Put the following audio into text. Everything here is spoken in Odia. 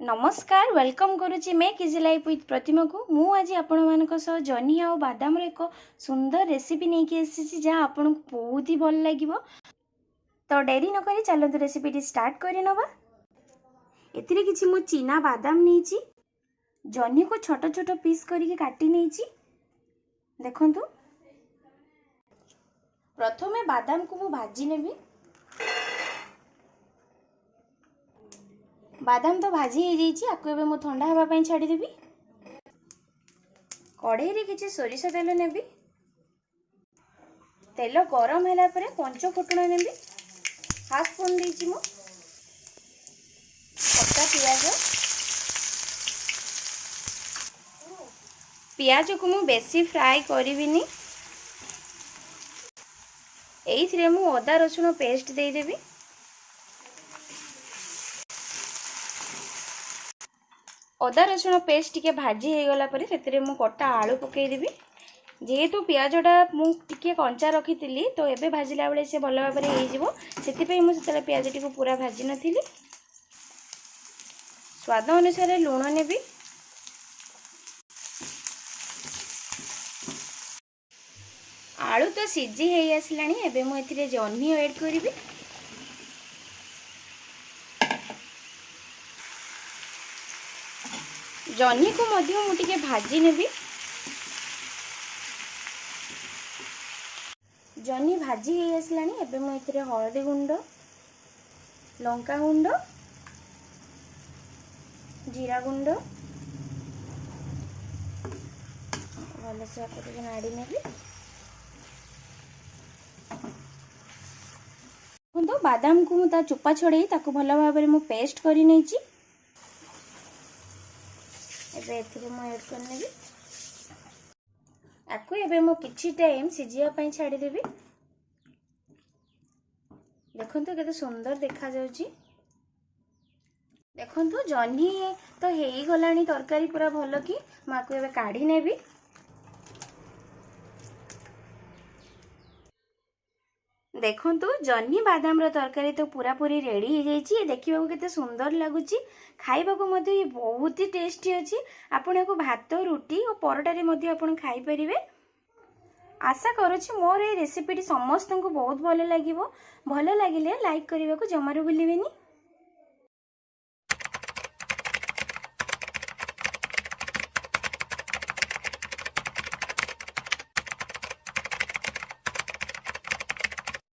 ନମସ୍କାର, welcome କରୁଛି ମେକ୍ ଇଜି ଲାଇଫ୍ ୱିଥ୍ ପ୍ରତିମାକୁ। ମୁଁ ଆଜି ଆପଣମାନଙ୍କ ସହ ଜହ୍ନି ଆଉ ବାଦାମର ଏକ ସୁନ୍ଦର ରେସିପି ନେଇକି ଆସିଛି, ଯାହା ଆପଣଙ୍କୁ ବହୁତ ହି ଭଲ ଲାଗିବ। ତ ଡେରି ନକରି ଚାଲନ୍ତୁ, ରେସିପିଟି ଷ୍ଟାର୍ଟ କରିନେବା। ଏଥିରେ କିଛି ମୁଁ ଚିନା ବାଦାମ ନେଇଛି, ଜହ୍ନିକୁ ଛୋଟ ଛୋଟ ପିସ୍ କରିକି କାଟି ନେଇଛି। ଦେଖନ୍ତୁ, ପ୍ରଥମେ ବାଦାମକୁ ମୁଁ ଭାଜି ନେବି। ବାଦାମ ତ ଭାଜି ହେଇଯାଇଛି, ଆକୁ ଏବେ ମୁଁ ଥଣ୍ଡା ହେବା ପାଇଁ ଛାଡ଼ିଦେବି। କଢ଼େଇରେ କିଛି ସୋରିଷ ତେଲ ନେବି। ତେଲ ଗରମ ହେଲା ପରେ ପଞ୍ଚ ଫୁଟଣ ନେବି। ହାଫ୍ ସ୍ପୁନ୍ ଦେଇଛି ମୁଁ। କଟା ପିଆଜ। ପିଆଜକୁ ମୁଁ ବେଶୀ ଫ୍ରାଏ କରିବିନି। ଏଇଥିରେ ମୁଁ ଅଦା ରସୁଣ ପେଷ୍ଟ ଦେଇଦେବି। ଅଦା ରସୁଣ ପେଷ୍ଟ ଟିକେ ଭାଜି ହେଇଗଲା ପରେ ସେଥିରେ ମୁଁ କଟା ଆଳୁ ପକାଇଦେବି। ଯେହେତୁ ପିଆଜଟା ମୁଁ ଟିକେ କଞ୍ଚା ରଖିଥିଲି, ତ ଏବେ ଭାଜିଲା ବେଳେ ସେ ଭଲ ଭାବରେ ହେଇଯିବ, ସେଥିପାଇଁ ମୁଁ ସେତେବେଳେ ପିଆଜଟିକୁ ପୁରା ଭାଜି ନଥିଲି। ସ୍ୱାଦ ଅନୁସାରେ ଲୁଣ ନେବି। ଆଳୁ ତ ସିଝି ହେଇ ଆସିଲାଣି, ଏବେ ମୁଁ ଏଥିରେ ଜହ୍ନି ଏଡ଼୍ କରିବି। ଜହ୍ନିକୁ ମଧ୍ୟ ମୁଁ ଟିକେ ଭାଜି ନେବି। ଜହ୍ନି ଭାଜି ହେଇ ଆସିଲାଣି, ଏବେ ମୁଁ ଏଥିରେ ହଳଦୀ ଗୁଣ୍ଡ, ଲଙ୍କା ଗୁଣ୍ଡ, ଜିରା ଗୁଣ୍ଡ, ଭଲସେ ଆକୁ ଟିକେ ନାଡ଼ି ନେବି। ଦେଖନ୍ତୁ, ବାଦାମକୁ ମୁଁ ତା ଚୋପା ଛଡ଼େଇ ତାକୁ ଭଲ ଭାବରେ ମୁଁ ପେଷ୍ଟ କରି ନେଇଛି। ଏବେ ଏଥିରେ ମୁଁ ଏଡ଼୍ କରିନେବି ଆକୁ। ଏବେ ମୁଁ କିଛି ଟାଇମ୍ ସିଝିବା ପାଇଁ ଛାଡ଼ିଦେବି। ଦେଖନ୍ତୁ, କେତେ ସୁନ୍ଦର ଦେଖାଯାଉଛି। ଦେଖନ୍ତୁ, ଜହ୍ନି ତ ହେଇଗଲାଣି ତରକାରୀ ପୁରା ଭଲ କି। ମୁଁ ଆକୁ ଏବେ କାଢ଼ି ନେବି। ଦେଖନ୍ତୁ, ଜହ୍ନି ବାଦାମର ତରକାରୀ ତ ପୁରାପୁରି ରେଡ଼ି ହେଇଯାଇଛି। ଦେଖିବାକୁ କେତେ ସୁନ୍ଦର ଲାଗୁଛି, ଖାଇବାକୁ ମଧ୍ୟ ଇଏ ବହୁତ ହି ଟେଷ୍ଟି ଅଛି। ଆପଣ ଏହାକୁ ଭାତ, ରୁଟି ଓ ପରଟାରେ ମଧ୍ୟ ଆପଣ ଖାଇପାରିବେ। ଆଶା କରୁଛି ମୋର ଏଇ ରେସିପିଟି ସମସ୍ତଙ୍କୁ ବହୁତ ଭଲ ଲାଗିବ। ଭଲ ଲାଗିଲେ ଲାଇକ୍ କରିବାକୁ ଜମାରୁ ଭୁଲିବେନି।